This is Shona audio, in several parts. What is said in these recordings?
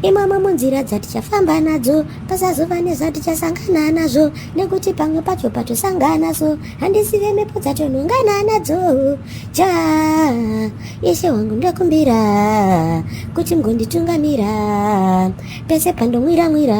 Imomo munzira dzatichafamba nadzo pasazova nezvatichasangana nazvo, nekuti pamwe pacho patosangana so handisive mhepo dzatonongana nadzo. Ja, Ishe wangu, ndokumbira kuti mugonditungamira pese pandomwira-mwira.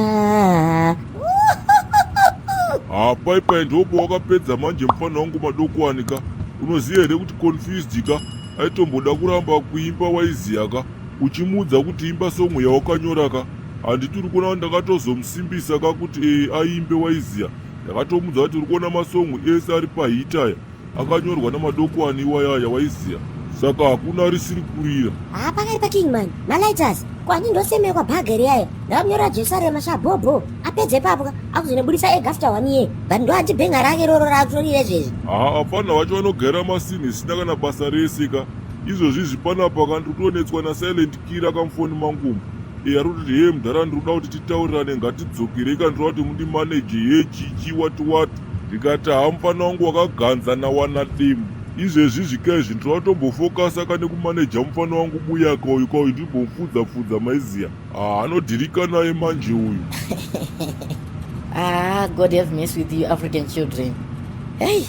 Ha, paipai ndopo wakapedza manje, mufana wangu Madokwani ka. Unoziva here kuti Confused ka aitomboda kuramba kuimba, waiziya ka? Uchimuudza kuti imba song yawakanyora ka, handiti uri kuona kuti ndakatozomusimbisa ka kuti aimbe, waiziya? Ndakatomuudza kuti uri kuona masong ese ari pahit aya akanyorwa namadokwani iwayaya, waiziya? Saka hakuna risiri kurira. Ha, pakaipa, Kingman malighters kwani ndosemekwa bhageri yayo. Ndakamunyorera Jerusarema shabhobho, apedza ipapo ka akuzonobudisa ega after one year, but ndo andibhenga rake roro raakutorira izvezvi. Ha, apana vacho vanogara masini isina kana basa rese ka. Izvozvizvi panapa ka ndiri kutonetswa naSilent Killer kamufoni mangumu. E, ari kutoti, "He mudhara, ndiri kuda kuti titaurirane, ngatidzokerei ka, ndinoda kuti mundimaneje ye chichi wati wati." Ndikati, "Ha, mufana wangu, wakaganza nawana demu izvezvi zvika izvi, ndinoda kutombofokasa ka nekumaneja mufana wangu buyaka uyu kauyu, ndimbomufudza fudza, maiziya." Ha, anodhirika naye manje uyu. Ah, God have mercy with you African children. Hey,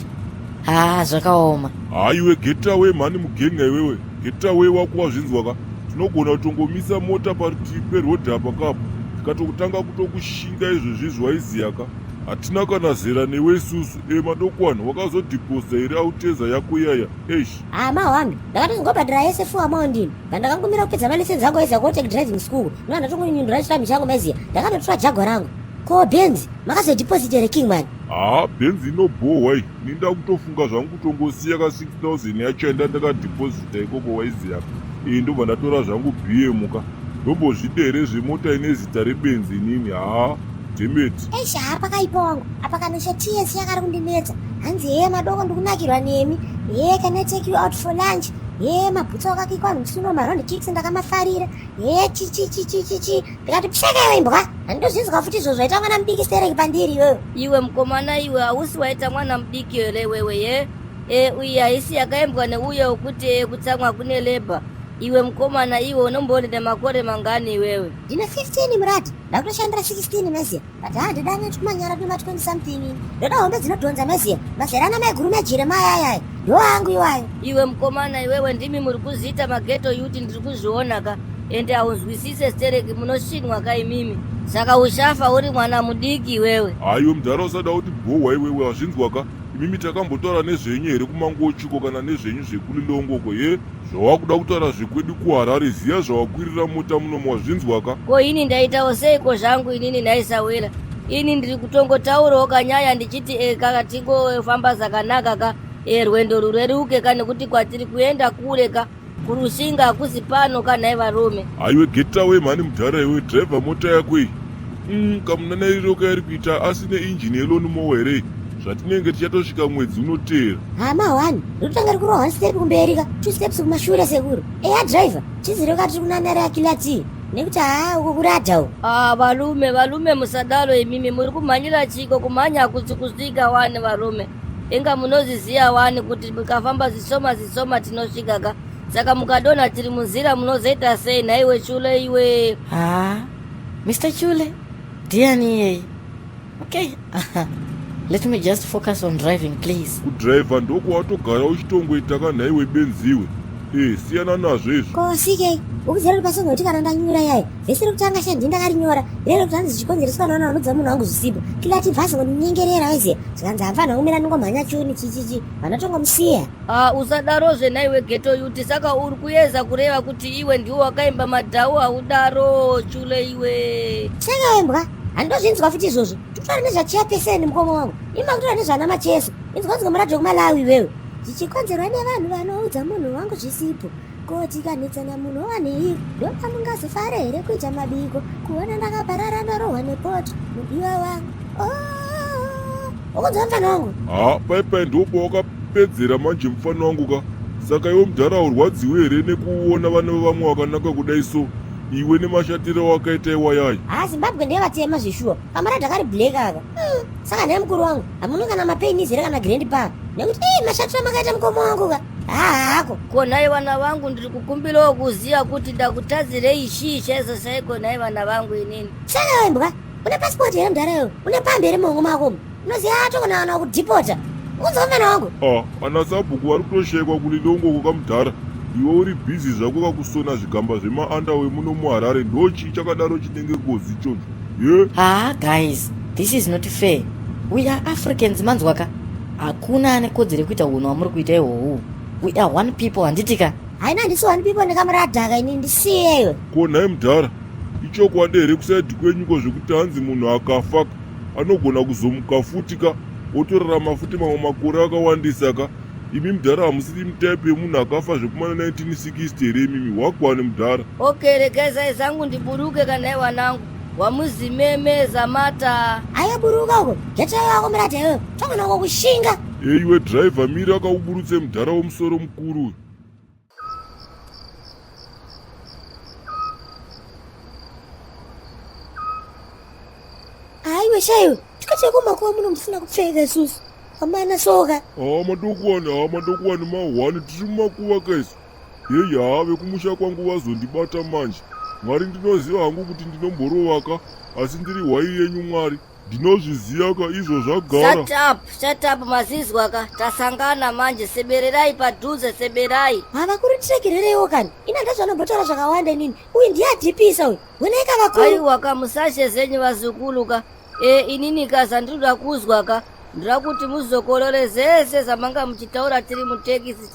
ah, zvakaoma. Haiwe, getaway mhani, mugenga iwewe, getaway wako, wazvinzwa ka? Tinogona kutongomisa mota parutivi perodhi apa kapo, tikatotanga kutokushinga izvozvizvi, waiziya ka? Hatina kana zera newe isusu. E, Madokwana, wakazodhiposa here auteza yako iyaya? Eish. Ha, mahwambi, ndakatozongobhadhara yese full amount ini. Pandakangomira kupedza malicense angu aiziya kuotech driving school, ndoa ndatongonyundura chitambi changu, maiziya, ndakanotora Jaguar rangu. Ko Benzi makazodhiposita here, Kingman? Ha, Benzi inobhohwa iyi. Ini ndakutofunga zvangu kutongosiya ka 6000 yacho yanda ndakadhiposita ikoko, waiziya ka? Iyi ndobva ndatora zvangu BM ka. Ndombozvida here zvemota ine zita rebenzi inini? Ha, dhemeti. Eish, ha, pakaipa wangu apa. Kanosha ts yakari kundinetsa. Hanzi, "Hee Madoko, ndikunakirwa nemi. Hee, can I take you out for lunch? Hee, mabhutsu akakikwa musuno maround kicks ndakamafarira. Hee, chichichichichichi." Ndikati, "Pshaka iwe imbwa, handozvinzwa futi izvozvo. Waita mwana mudiki stereki pandiri iwewe." Iwe mukomana iwe, hausi waita mwana mudiki here wewe ye? E, uyi haisi yakaimbwa neuya wekuti kutsamwa kune labour? Iwe mukomana iwe, unombori nemakore mangani iwewe? Ndine 15 murati, ndakutoshandira 16, maziya, but ha, ndidane twumanyara twema 20 something. Ndoda hombe dzinodhonza, maziya, mazera ana maiguru majire mayayaya ndo angu iwayo. Iwe mukomana iwewe, ndimi muri kuziita maghetto youth, ndiri kuzviona ka, ende haunzwisise stereki, munosvinwa ka imimi, saka ushafa uri mwana mudiki iwewe. Haiwe mudhara, usada kuti bhohwa iwewe, wazvinzwa ka? Imimi takambotaura nezvenyu here kumangochiko kana nezvenyu zvekulilongoko ye zvawakuda kutaura zvekwedu kuHarare? Ziya zvawakwirira mota munomo, wazvinzwa ka? Ko ini ndaitawo seiko zvangu inini ndaisawira? Ini ndiri kutongotaurawo kanyaya ndichiti kaka tingofamba zakanaka ka, rwendo rureruke ka, nekuti kwatiri kuenda kure ka, kuRushinga hakusi pano ka, nhai varume. Haiwe, getaway mhani mudhara iwe, dhiraivha mota yako iyi. Kamunanairiro kairi kuita asi neinjini yelawn mower here zvatinenge tichatosvika mwedzi unoteera. Ha, mahwani, ndotanga ri kurohwa one step kumberi ka, two steps kumashure, sekuru. Eya driver, chiziro ka tiri kunanara yakilati, nekuti haa, uko kuradha uko. Ah, varume, varume, musadaro imimi. Muri kumhanyira chiko? Kumhanya hakusi kusvika wani varume. Inga munoziziya wani kuti mukafamba zvisoma zvisoma tinosvika ka. Saka mukadonha tiri munzira munozoita sei nhaiwe Chule iwe? Ah, Mr Chule ndiani iyeye? Okay, let me just focus on driving, please. Kudhiraivha ndokwawatogara uchitongoita ka nhaiwe benziwe? E, siyana nazvo izvo. Ko CK, ukuziva kuti pasong kuti kana ndanyura yayo, vhesi rekutanga shandi ndakarinyora rero kuti hanzi zvichikonzereswa naona vanodza munhu wangu zvisipo. Kilati bvasi ngondinyengerera, waiziya, zvikanzi hamfanira kumira, ndingomhanya chuni chichichi, vanotongomusiya. Ah, usadarozve nhaiwe ghetto youth. Saka uri kuyeza kureva kuti iwe ndiwe wakaimba madhau? Haudaro Chule iwe. Saka wembwa, handozvinzwa futi izvozvo. Tutaura nezvachairperson, mukoma wangu, ima kutaura nezvana Macheso. Inzwa nzwa muradio kuMalawi iwewe. Zvichikonzerwa nevanhu vanoudza munhu wangu zvisipo. Ko tikanetsana munhu wanei? Ndopamungazofara here kuita mabiko, kuona ndakaparara ndarohwa nepoto, mudiwa wangu? Oh, ukunzwa mufana wangu? Ha, paipai ndopo wakapedzera manje, mufana wangu ka. Saka iwe mudhara, urwadziwe here nekuona vana vevamwe vakanaka kudai so, iwe nemashatiro wakaita iwayai? Ha, Zimbabwe ndeyevatema zveshuwa. Kamaradha kari black aka. Saka nhai mukuru wangu, hamuna kana mapennies here kana grandpa? Nekuti ei, mashatiro amakaita mukoma wangu ka. Haako. Ko nhai vana vangu, ndiri kukumbirawo kuziva kuti ndakutadzirei chii chaizvo chaiko nhai vana vangu inini. Saka imbwa, une pasipoti here mudhara iwe? Une pambi here muhomwe mako umu? Unoziva atogona kana kudhipota. Unzwa mwana wangu. Ah, ana sabhuku vari kutoshekwa kulilongoko kamudhara. Iwe uri bhizi zvako kakusona zvigamba zvemaandawe muno muHarare ndochii chakadaro chinenge ngozi ichocho ye? Haa guys, this is not fair. We are Africans manzwaka. Hakuna ane kodzero yekuita hunhu hwamuri kuita ihwohwu. We are one people handiti ka? Haina handisi one people ndikamuradhaka ini ndisiye iwe. Ko nhai mudhara, ichokwadi here kusaidhi kwenyuko zvekuti hanzi munhu akafa anogona kuzomuka futi ka otorarama futi mamwe makore akawandisa ka? Imi mudhara hamusiri mutype yemunhu akafa zvekumana 1960 here imimi? Wagwani mudhara. Okay, regai zai zangu ndiburuke kana wanangu. Wamuzimeme zamata. Ayo buruka uko. Geta yako murata iwe. Togona uko kushinga. Iwe driver mira akauburutse mudhara wemusoro mukuru uyu. Aiwe shaiwe. Tikati kumakuva muno musina kupfeka isusu. Amana soka. Haa madokuwani, haa madokuwani mahwani tiri mumakuva kaisu. Heyi haa vekumusha kwangu vazondibata manje. Mwari ndinoziva hangu kuti ndinomborovaka asi ndiri hwai yenyu Mwari. Ndinozviziva ka izvo zvagara. Shut up, shut up mazizwa ka. Tasangana manje sebererai padhuze seberai. Hava kuri tiregerereiwo kani. Ina ndazvanombotaura zvakawanda inini. Uyu ndiye adhipisa uyu. Honai ka vakuru. Aiwa ka musashe zenyu vazukulu ka. E inini ka zandinoda kuzwa ka. Ndoda kuti muzokorore zese zvamanga muchitaura tiri mutekisi.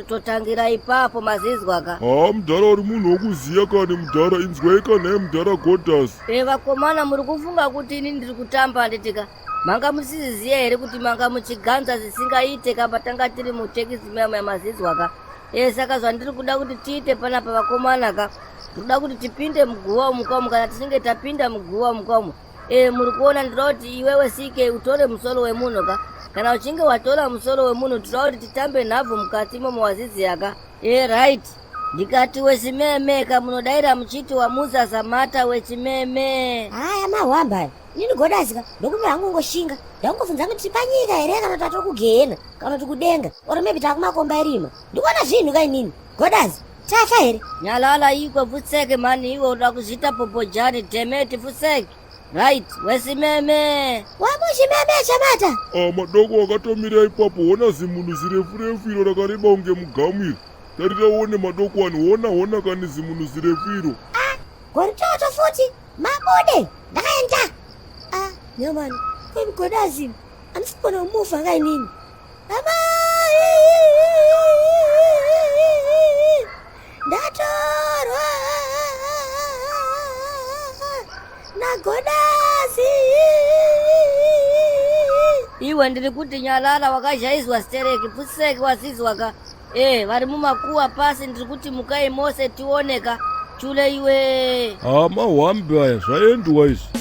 Totangira ipapo mazizwa ka. Haa mudhara uri munhu wokuziya kani mudhara inzwai kanhai mudhara Godas. E vakomana muri kufunga kuti ini ndiri kutamba handiti ka? Manga musiziziya here kuti manga muchiganza zvisingaite ka patanga tiri mutekisi muya muya mazizwa ka? E saka zvandiri kuda kuti tiite panapa vakomana ka. Ndinoda kuti tipinde muguva umu kamu kana tichinge tapinda muguva umu kamu. E muri kuona ndinoda kuti iwewe CK utore musoro wemunhu ka. Kana uchinge watora musoro wemunhu tinoda kuti titambe nhabvu mukati imomo waziziya ka. E right. Ndikati wechimeme ka munodaira muchiti wamuza zamata wechimeme. Haya mahwamba aya. Inini Godas ka ndokumbira hangu ngoshinga. Ndangobvunza kuti tiri panyika here kana tatiri kugehena kana kuti kudenga or maybe takumakomba erima. Ndikuona zvinhu ka inini. Godas tafa here? Nyalala ikwe futseke mani iwe uda kuzviita popojani dhemeti futseke. Right, wesimeme. Wamuchimeme chamata. Ah, madoko akatomira ipapo hona zimunhu zirefu refu iro rakareba kunge mugamu iro. Tarira uone madoko ani hona hona kani zimunhu zirefu iro. Ah, goritoto futi mabude ndakaenda. Ah, nyamani, kwemi Godas andisi kuona umufa kainini. Baba! Ndatorwa naGodasi. Iwe ndiri kuti nyalala wakazhaizwa stereki pfuseki wazizwa ka eh vari mumakuwa pasi ndiri kuti mukai mose tioneka chule iwe. Haa mahwambi aya zvaendwa izvi.